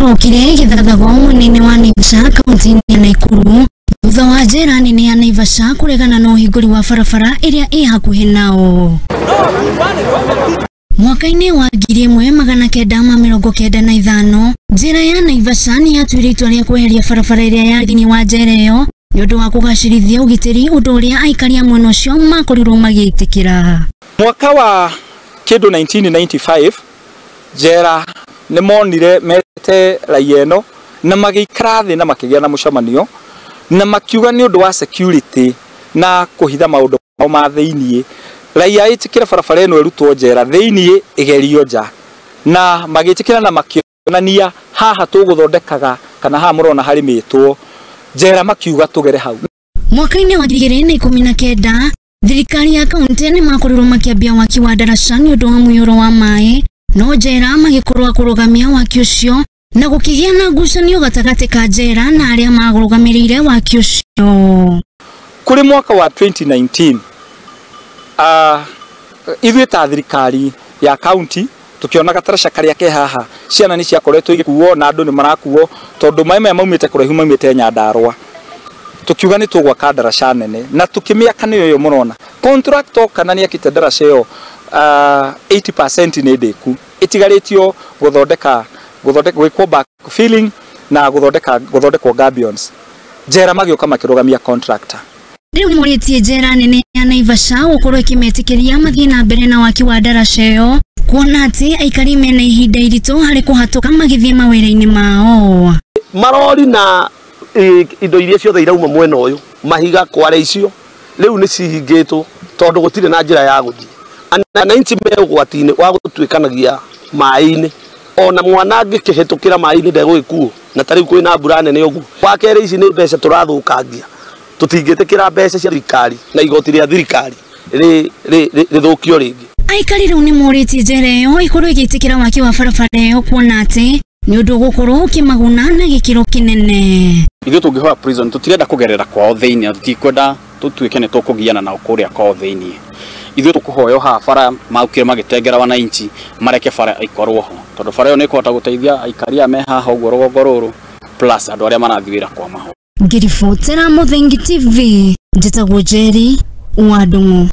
Ũrokire gĩthathago mwena-inĩ wa Naivasha kaunti-inĩ ya Nakuru thutha wa njera nene ya Naivasha kũregana na ũhingũri wa barabara ĩrĩa ĩ hakuhĩ nao. Mwaka-inĩ wa 1995 njera ya Naivasha nĩ yatuire itua rĩa kweheria barabara ĩrĩa yarĩ thĩinĩ wa njera ĩyo nĩ ũndũ wa kũgacĩrithia ũgitĩri, ũndũ ũrĩa aikari a mwena ũcio makorirwo magĩtĩkĩra. Mwaka wa kĩndũ 1995 njera nĩ monire mete raia ĩno na magĩikara thĩ na makĩgĩa na mũcemanio na makiuga nĩ ũndũ wa security na kũhitha maũndũ mao ma thĩiniĩ, raia ĩtĩkĩre barabara ĩno ĩrutwo njera thĩiniĩ ĩgerio nja, na magĩtĩkĩra na makĩonania haha tũgũthondekaga kana haha mũrona harĩmĩtwo njera, makiuga tũgere hau. Mwaka-inĩ wa 2019 thirikari ya kaunti nĩ makorirwo makĩambia waki wa ndaraca nĩ ũndũ wa mũiyũro wa maĩ, no njera magĩkorwo kũrũgamia waki ũcio na gũkĩgĩa na ngucanio gatagatĩ ka njera na arĩa marũgamĩrĩire waki ũcio. Kũrĩ mwaka wa 2019 ithuĩ ta thirikari ya kaunti tukiona gataraca karĩa ke haha ciana nĩ ciakoretwo igĩkuo na andũ nĩ marakuo tondũ maĩ maya maumĩte kũraihu maumĩte Nyandarũa, tukiuga nĩ tũgwaka ndaraca nene na tukĩmĩaka nĩyo ĩyo mũrona. Contractor kana nĩ akĩte ndaraca ĩyo 80% nĩ ndĩku, ĩtigarĩtio gũthondeka gwĩkwo backfilling na gũthondekwo gabions. Njera magĩũka makĩrũgamia contractor. Rĩu nĩ morĩtie njera nene ya Naivasha gũkorwo ĩkĩmetĩkĩria mathiĩ na mbere na waki wa ndaraca ĩyo, kuona atĩ aikari mena ihinda iritũ harĩ kũhatũka magĩthiĩ mawĩra-inĩ mao. Marori na indo iria ciothe irauma mwena ũyũ mahiga kware icio rĩu nĩ cihingĩtwo tondũ gũtirĩ na njĩra ya gũthiĩ. Wananchi me ũgwati-inĩ wa gũtuĩkanagia maĩ-inĩ, ona mwana angĩkĩhĩtũkĩra maĩ-inĩ ndegũgĩkuo, na ta rĩu kwĩna mbura nene ũguo. Wa kerĩ, ici nĩ mbeca tũrathũkangia, tũtingĩtĩkĩra mbeca cia thirikari na igoti rĩa thirikari rĩthũkio rĩngĩ. Aikari rĩu nĩ morĩtie njera ĩyo ĩkorwo ĩgĩtĩkĩra waki wa barabara ĩyo kuona atĩ nĩ ũndũ ũgũkorwo ũkĩmaguna na gĩkĩro kĩnene. Ithuĩ tũngĩhoya prison tũtirenda kũgerera kwao thĩiniĩ na tũtikwenda tũtuĩke nĩ tũkũgiana nao kũrĩa kwao thĩiniĩ. Ithuĩ tũkũhoya haha bara maukire magĩtengera wananchi mareke bara ikorwo ho, tondũ bara ĩyo nĩ ĩkũhota gũteithia aikari aya me haha ũguo rũgongo rũrũ plus andũ arĩa marathiĩ wĩra kwa maho. Ngĩribotera Mũthengi TV, njĩtagwo Njeri wa Ndung'u.